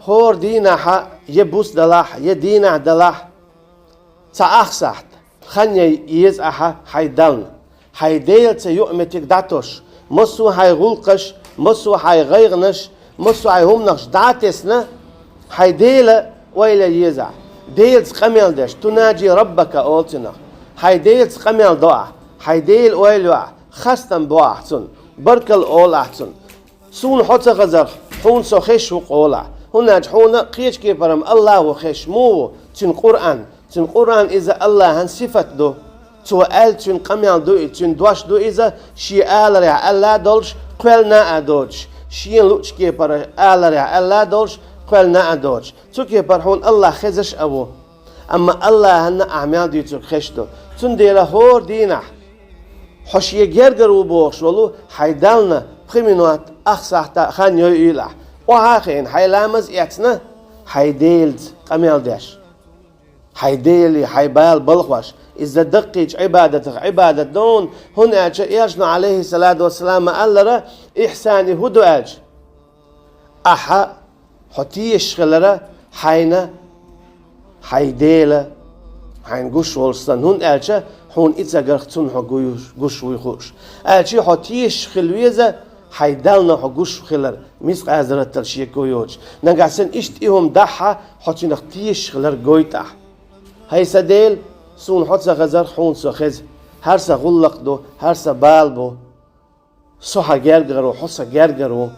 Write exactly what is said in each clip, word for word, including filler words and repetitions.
ХӀора дийнахьа, е бус далахь, е дийнахь далахь, цхьа ах сахьт хан яй еза ахьа хьай Дална. Хьай Делаца юкъаметтиг дӀатосуш, массо а хьай гӀулакхаш, массо а хьай гӀайгӀанаш, массо а хьай хӀуманаш дӀатесна, хьай Дела ойла еза ахь. Делаца къамел деш, «Тунаджи раббака» олу цунах. Хьай Делаца къамел до ахь, хьай Дела ойла йо ахь, хастам бо ахь цунна, баркалла олу ахь цунна. Суна хьо ца хазарх, хьуна со хезаш ву-кх олу ахь. ХӀунда аьлча хьуна кхечу кепара-м АллахӀ ву хезаш муха ву? Цуьнан Къуръан. Цуьнан Къуръан иза АллахӀан сифат ду. Цо аьлла цуьнан къамел ду и, цуьнан дош ду иза, шен аларехь аьлла а долуш, кхоьллина а доцуш, шена луъучу кепара аларехь аьлла а долуш, кхоьллина а доцуш. Цу кепара хьуна АллахӀ хезаш а ву. Амма АллахӀанна ахь мел дуьйцург хезаш ду. Цундела хӀора дийнахь хьо шен гергара ву бохуш волу хьай Дална пхи минот, ах сахьта а хан йойуьйла ахь. Охьа а хиъна, хьайн ламаз а эцна, хьай Делаца къамел деш, хьай Деле хьайн бала балхош, иза даккхийчу Ӏибадатах Ӏибадат ду хьуна, хӀунда аьлча Элчано, Ӏалайхиссалату вассалам, ма-аллара, ихьсан и хӀун ду аьлча, ахьа хьо тешаш хилара хьайна, хьайн Дела, хьайна гуш волуш санна, хӀунда аьлча хьуна и ца гарх цунна хьо гуш, гуш вуй хууш. Аьлча хьо тешаш хила веза хьайн Дална хьо гуш хилар, мискъазарратал шеко йоцуш. Нагахь санна иштта и хӀума дахь а, хьо цунах тешаш хилар гойту ахь. ХӀай сан Дела, суна хьо ца хазарх, хьуна со хеза. ХӀара сан гӀуллакх ду, хӀара сан бала бу. Со хьан гергара ву, хьо сан гергара ву.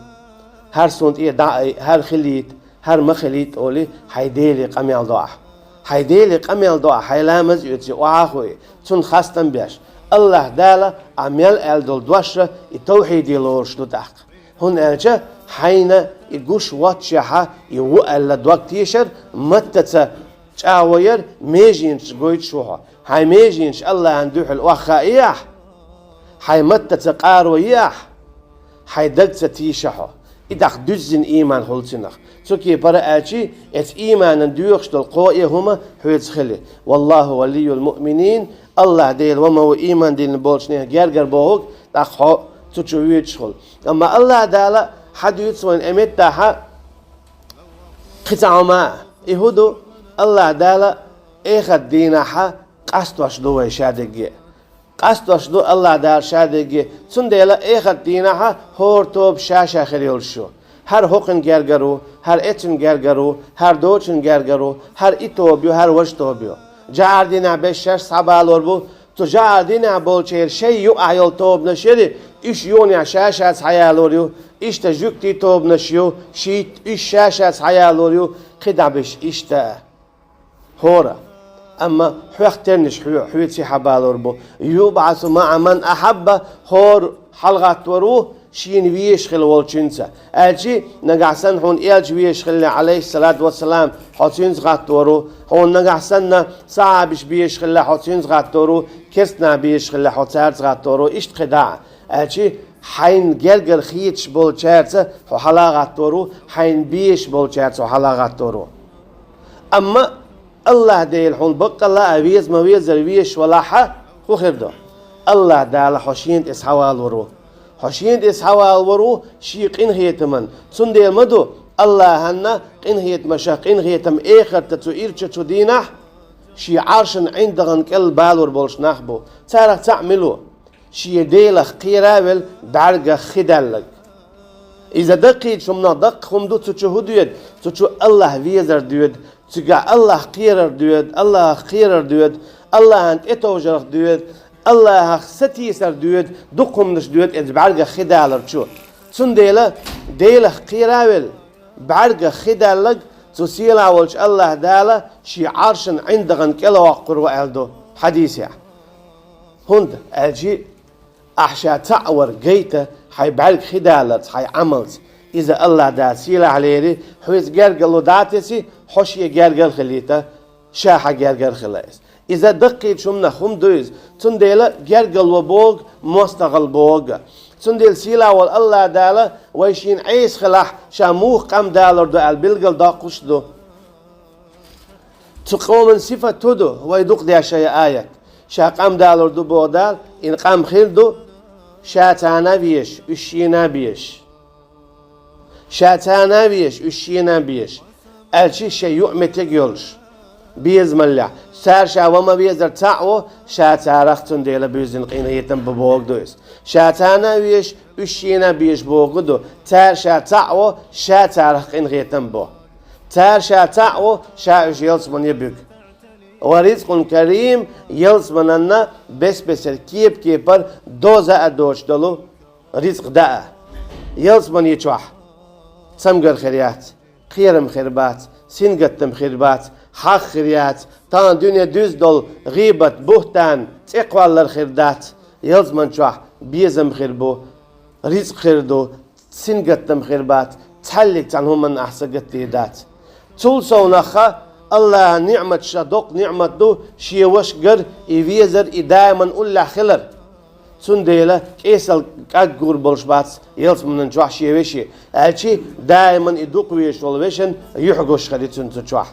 ХӀара суна тӀе дӀа а айа, хӀара хилийта, хӀара ма хилийта олий, хьайн Деле къамел до ахь. Хьайн Деле къамел до ахь, хьайн ламаз а оьций, охьа а хуий, цунна хастам беш. АллахӀ Дала ахь мел аьлла долу дош а и тавхьиде лоруш ду тӀаккха. ХӀунда аьлча хьайна и гуш воццушехь а, и ву аьлла дог тешар, маттаца чӀагӀо яр, меженаш гойтуш ву хьо. Хьайн меженаш АллахӀан дуьхьал охьахаа ахь, хьайн маттаца къаро е ахь, хьайн дагца тийша хьо. И дахь дуьззина ийман хуьлу цунах. Цу кепара аьлчи, эца ийманан доьхуш долу кхо а хӀума хьоьца хили. Валлаху валийюл муъминин, АллахӀ Дела ва ма ву ийман диллина болчу нехан гергара бохург, тӀаккха хьо цу чу воьдуш хуьлу. Амма АллахӀ Дала хьан дуьйцу вайна, э, меттахьа кхин цхьа хӀума, и хӀун ду, АллахӀ Дала эхарт дийнахьа къастош ду вай шадерриге. Къастош ду АллахӀ Дала шадерриге. Цундела эхарт дийнахьа хӀора тоба ша-ша хир йолуш ю. ХӀара хӀокхуьнан гергара ву, хӀара эцуьнан гергара ву, хӀара доцучун гергара ву, хӀара и тоба ю, хӀара важа тоба ю. ЖӀара дийнахь берш шаьш схьабалор бу, цу жӀара дийнахь болчеран шайн юкъахь йолу тобанаш яри, уьш юханехь ша-ша схьаялор ю, иштта жуьгтийн тобанаш ю, шийтта, уьш ша-ша схьаялор ю, кхидӀа берш иштта. ХӀора. Амма хьох тернаш хьоь-, хьоьца схьабалор бу. ЮбӀасу маӀа ман ахьабба, хӀора хьалагӀаттор ву шена везаш хилла волчуьнца. Аьлчи, нагахь санна хьуна элча везаш хилла, Ӏалайхиссалату вассалам, хьо цуьнца гӀаттор ву. Хьуна нагахь санна сахьабаш безаш хилла, хьо цуьнца гӀаттор ву. Керстанаш безаш хилла, хьо цаьрца гӀаттор ву. Иштта кхидӀа а. Аьлчи, хьайна гергара хеташ болчаьрца хьо хьала а гӀаттор ву, хьайна безаш болчаьрца хьо хьала а гӀаттор ву. Амма АллахӀ Дела хьуна баккъалла а веза ма везара везаш валахьа, хӀун хир ду? АллахӀ Дала хьо шена тӀе схьавалор ву. Хьо шена тӀе схьавалор ву шен къинхетаман. Цундела ма ду, АллахӀанна къинхетамашах къинхетам эхарта цу ирчачу дийнахь, шен Ӏаршан ӀиндагӀан кӀел балор болуш нах бу. Царах цхьаъ мила ву? Шен Делах кхера а велла, бӀаьргах хи даьлларг. Иза даккхийчу хӀуманах даккха хӀума ду, цу чу хӀун доьду? Цу чу АллахӀ везар доьду, цигахь АллахӀ кхерар доьду, АллахӀах кхерар доьду, АллахӀан тӀетовжарх доьду, АллахӀах сатийсар доьду, дукха хӀуманаш доьду иза бӀаьргах хи далар чу. Цундела Делах кхера а велла, бӀаьргах хи даьлларг цу сийлахь волчу АллахӀ Дала шен Ӏаршан ӀиндагӀан кӀел воккхур ву аьлла ду хьадисехь. ХӀунда аьлчи ахьа ша цхьаъ вар гайта хьайн бӀаьрг хи даларца, хьайн Ӏамалца, иза АллахӀ Дала сийлахь лери, хьоьца гергарло дӀа а тесий, хьо шен гергара хилийта, ша хьан гергара хила иза. Иза даккхийчу хӀуманах хӀума ду иза. Цундела гергарло боху, мостагӀалла боху. Цундела сийлахь волу АллахӀ Дала вай шена Ӏеса хилахь, ша муха къам далур ду аьлла билгал доккхуш а ду. Цу къоман сифат хӀун ду, вай дукха деш ю аят. Ша къам далур ду боху Дала, и къам хир ду, ша царна а везаш, уьш шена а безаш. Ша царна а везаш, уьш шена а безаш. Аьлча шоай юкъ меттиг йолуш, безамаллехь, цара ша ва ма везар цхьаъ во, ша царах цундела буьззина къинхетам бу бохург ду иза. Ша царна а везаш, уьш шена а безаш бохург ду, цара ша цхьаъ во, ша царах къинхетам бо. Цара ша цхьаъ во, ша уьш ялсамане буьгу. Ва ризкъун карим, ялсамананна бес-бесара кеп-кепара доза а доцуш долу ризкъ даа. Ялсамане чохь цамгар хир яц, кхерам хир бац, сингаттам хир бац, хьагӀ хир яц, тахана дуьне дуьзна долу гӀийбат, бухӀтан, цӀе кхоллар хир дац. Ялсаман чохь безам хир бу, ризкъ хир ду, сингаттам хир бац, цхьаьллиг цхьана хӀуманна ахь сагатдийр дац. Цул совнаха, Аллахьан ниъматаш доккха ниъмат ду, шен ваша гар, и везар, и даиман уллехь хилар. Цундела кӀесал кӀаг гур болуш бац ялсаманан чохь шен веше, аьлча даиман и дукха везаш волу вешан юьхь гуш хир ю цуьнан цу чохь.